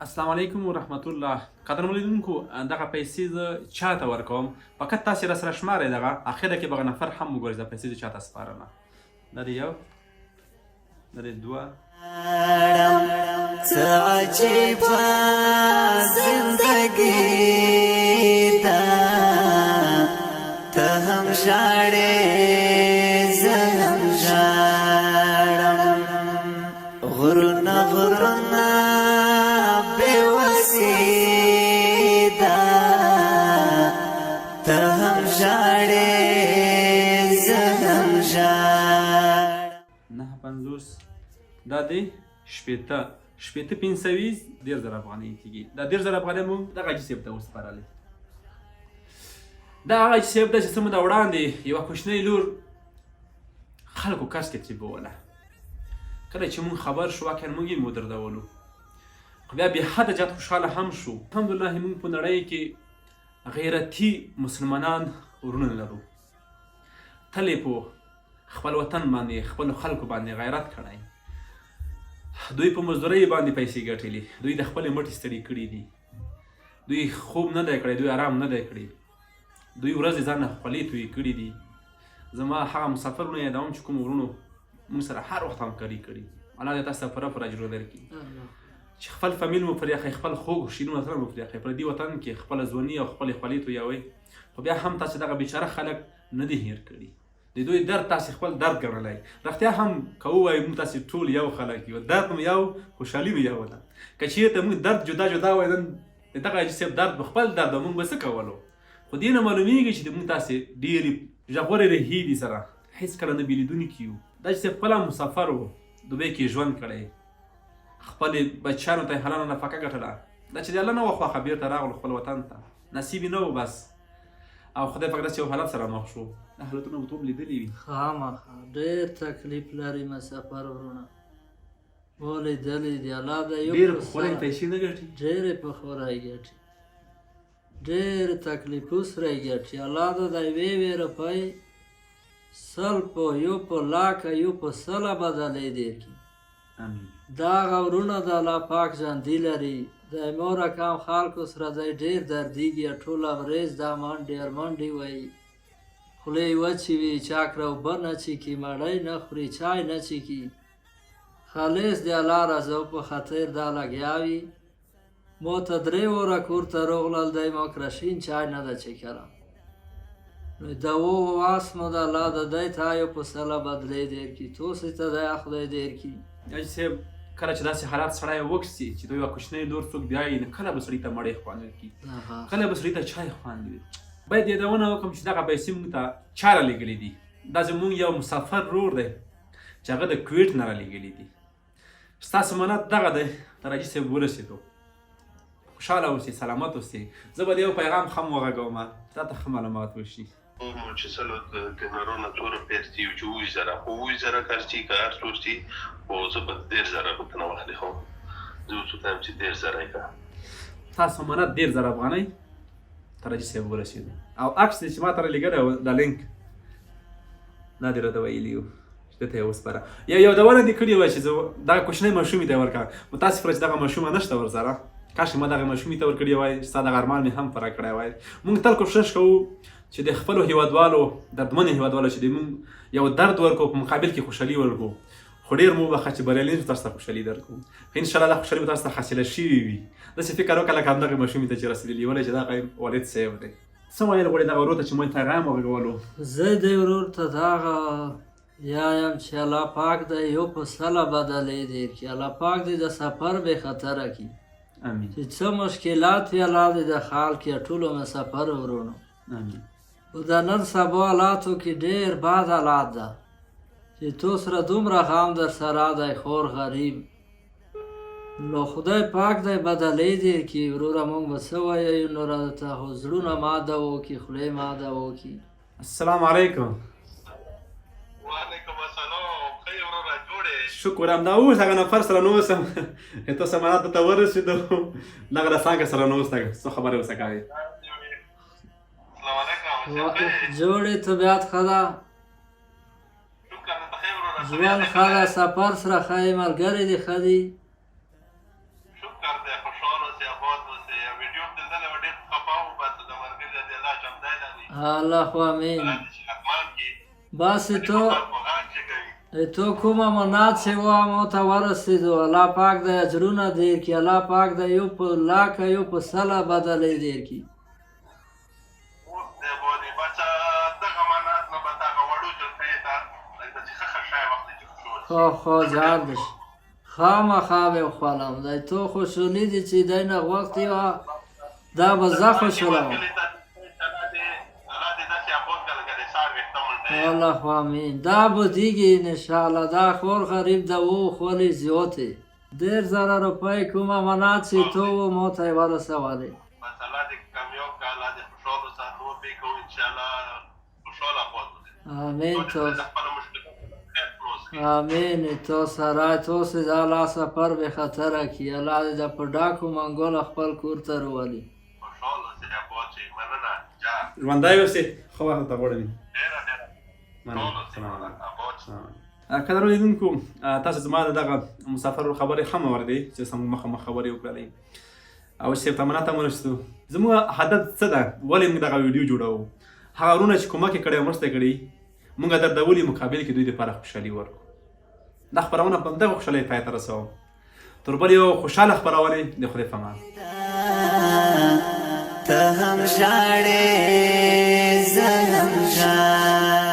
السلام علیکم ورحمت الله. قدرمن لیدونکو، دغه پیسې زه چاته ورکوم؟ فقط تاسې را سره شمارئ. دغه اخره کې به هغه نفر هم وګورئ، دا پیسې زه چاته سپارم. دا دی یو، دا دی دوه. څه عجیبه زندګي ده، ته هم ژاړې، زه هم ژاړم. غرونه غرونه بېوسي ده، ته هم ژاړې، زه هم ژاړم. 59، دا دی 60، 60 پنځویز 30,000 افغانۍ کېږي. دا 30,000 افغانۍ موږ دغه حاجي صاحب ته وسپارلې. دا هغه حاجي صاحب ده چې څه موده وړاندې یوه کوچنۍ لور خلکو کس کې ترې بوله. کله چې موږ خبر شو، واقعا موږ یې ودردولو، خو بیا بې حده زیات خوشحاله هم شو. الحمدلله موږ په نړۍ کې غیرتي مسلمانان ورونه لرو، تل یې په خپل وطن باندې، خپلو خلکو باندې غیرت کړی. دوی په مزدورۍ باندې پیسې ګټلي، دوی د خپلې مټې ستړي کړي دي، دوی خوب نه دی کړی، دوی آرام نه دی کړی، دوی ورځې ځان نه خولې تویې کړي دي. زما هغه مسافر وروڼه یادوم چې کوم وروڼو موږ سره هر وخت همکاري کړي. الله دې تاسو ته پوره پوره اجرونه درکړي چې خپل فامیل مو پرېښی، خپل خوږ شیرین وطن مو پرېښی، پردي وطن کې خپله ځواني او خپلې خولې تویوئ، خو بیا هم تاسو دغه بیچاره خلک نه دي هېر کړي. د دوی درد تاسې خپل درد ګڼلی. رښتیا هم که ووایو، موږ تاسې ټول یو خلک یو، درد مو یو، خوشحالي مو یو ده. که چېرته موږ درد جدا جدا وای، نن د دغه حاجي صاحب درد به خپل درد او موږ به څه کولو؟ خو دې نه معلومیږي چې د موږ تاسې ډېرې ژورې ریښې دي، سره هېڅکله نه بېلېدونکي یو. دا چې صاحب خپله مسافر و، دوبۍ کې یې ژوند کړی، خپلې بچیانو ته یې حلاله نفقه ګټله. دا چې د الله نه وه خوښه، بېرته راغلو خپل وطن ته، نصیب یې نه و بس، او خدای پاک داسې یو حالت سره مخ شو. دا حالتونه به ته هم لیدلي وي. خامخا ډېر تکلیف لري مسافر ورونه، مو لیدلي دي. الله د یو ډېر په په خورۍ سره پیسې نه ګټي. ډېرې په خورۍ ګټي، ډېر تکلیفو سره یې ګټي. الله د د یوې یوې روپۍ سل په یو په لاکه یو په سله بدلې درکړي. امین. دا غورونه د الله پاک ژوندي لري. د مو رقم خلکو سره دی ډېر دردېږي، ټوله ورځ دا منډې ارمنډې وایي، خولې یې وچې وي، چا کره اوبه نه څښي، مړۍ نه خوري، چای نه څښي. خالص د الله رضا په خاطر دا لګیا وي. مو ته درې وره کور ته روغلل، دی مو کره شین چای نه ده چکله. نو د واس مو د الله د دی تا یو په سله بدلې دیر کی، توسې ته دی خدای دیر کی. حاجي صاحب، کله چې داسې حالات سړی وکسي چې د یوه کوچنۍ لور څوک بیایي، نو کله به سړي ته مړۍ خوند ورکړي، کله به سړي ته چای خوند وي. باید یادونه وکړم چې دغه پیسې موږ ته چا رالیږلي دي. دا زموږ یو مسافر ورور دی چې هغه د کویټ نه رالیږلي دي. ستاسو منت دغه دی تر حاجي صاحب ورسېدو. خوشحاله اوسې، سلامت اوسې. زه به د یو پیغام هم وغږوم چې تاته ښه معلومات وشي. چې سلو دینارونه څو روپۍ سي؟ چې 27,000، خو 27,000 کار سي که هر څو سي، خو زه به 30,000 به ترنه واخلي. خو زه اوس ورته وایم چې 30,000 یې کړه. تاسو منت 30,000 افغانۍ تر حاجي صاحب ورسېدو، او عکس دې چې ما ته رالیږلی و، دا لینک دا دې راته ویلي و چې ده ته یې وسپاره. یو یادونه دې کړې وه چې زه دغه کوچنۍ ماشومې ته یې ورکړه. متاسفانه چې دغه ماشومه نشته ورسره. کاش ما دغه ماشومې ته ورکړې وای، ستا دغه ارمان مې هم پوره کړی وای. موږ تل کوشش کوو چې د خپلو هیوادوالو، دردمنو هیوادوالو، چې د موږ یو درد ورکو، په مقابل کې خوشحالي ورکو، خو ډېر مو وبخښه چې بریالي نه شو تاسو ته خوشحالي درکو. خو انشاءالله دا خوشحالي به تاسو ته حاصله شوې وي. داسې فکر وکړه لکه همدغې ماشومې ته چې رسېدلي، ولې چې دغه والد صاحب دی. څه ویل غواړې دغه ورور ته چې موږ پیغام وغږولو؟ زه دې ورور ته دغه یایم چې الله پاک دی یو په سله بدلې درکړي، الله پاک دې د سفر بې خطره کړي. امین. چې څه مشکلات وي الله دې د خال کړي ټولو مسافر ورونو. امین. په د نن سبا حالاتو کې ډېر بد حالات ده چې تو سره دومره غم در سره دی، خور غریب، نو خدای پاک دی بدلې درکړي. وروره موږ به څه وایو نور ته، خو زړونه ماده وکړي، خولې ماده وکړي. السلام علیکم. وعلیکم السلام، ښه یې وروره، جوړ یې؟ شکر. همدا اوس هغه نفر سره نوسم، ته سمانات ته ورسېدو، دغه د څنګه سره نوسته، څه خبرې ورسره کوې؟ السلام علیکم. جوړې، طبیعت ښه ده؟ شکر دی، ته ښه یې وروره؟ ژوند ښه ده، سفر سره ښه یې، ملګري دې ښه دي؟ شکر دی، خوشحال. خوشحال اوسې، آباد اوسې. ویډیو مې لیدلې وه، ډېر خفه وم، بس د مرګ دې الله ژوندی لري. الله خو امین. الله دې صحتمند کړي. بس تو خلکو غږ چې کوي. تو کوم امانت چې و مو ته ورسېدو، الله پاک د اجرونه دیر کړي، الله پاک د یو په لاکه یو په سله بدلې دیر کړي. اوس دی بولي بس دغه امانت نو بس هغه وړو جلکیو ته لکه چې ښه ښه شی واخلي چې خوشحال شي. خو خو ځار دې شي، خامخا به یې وخوالم. دی تو خوشحالي دي چې دی نه غوښتې وه، دا به زه خوشحاله وم. الله دې داسې آباد کړه لکه د سهار ویښته مونډه. الله خو امین. دا بدیږي انشاءالله. دا خور غریب ده و خولې زیاتې 30,000 روپۍ کوم امانت چې تو و مو ته یې ورسولې. بس الله دې کامیاب کړه، الله دې خوشحال اوسه، نور به کوو انشاءالله، خوشحال آباد اوسې. امین. تو د خپلو مشکلاتو خیر خلاص کړي. امین. تو سره تو سې دا الله سفر به خطر کړي، الله دې دا په ډاکو منګوله خپل کور ته راولي. خوشحال اوسې، آباد شئ، مننه جار. ژوندی اوسې، ښه وخت درته غواړم. ډېره ډېره. مننه. ټول اوسې. سلام علیکم. آباد شئ. قدرمن لیدونکو، تاسو زما د دغه مسافر خبرې هم اورېدې چې زموږ مخامخ خبرې وکړلې او چې تمنا ته ورسېدو. زموږ هدف څه ده؟ ولې موږ دغه ویډیو جوړوو؟ هغه وروڼه چې کومک یې کړی او مرسته یې کړې، موږ دردولي، مقابل کې دوی دپاره خوشحالي ورکړو. دا خپرونه په همدغه خوشحالۍ پای ته رسوم. تر بلې یو خوشحاله خپرونې د خدای په امان. ته هم ژاړې، زه هم ژاړم.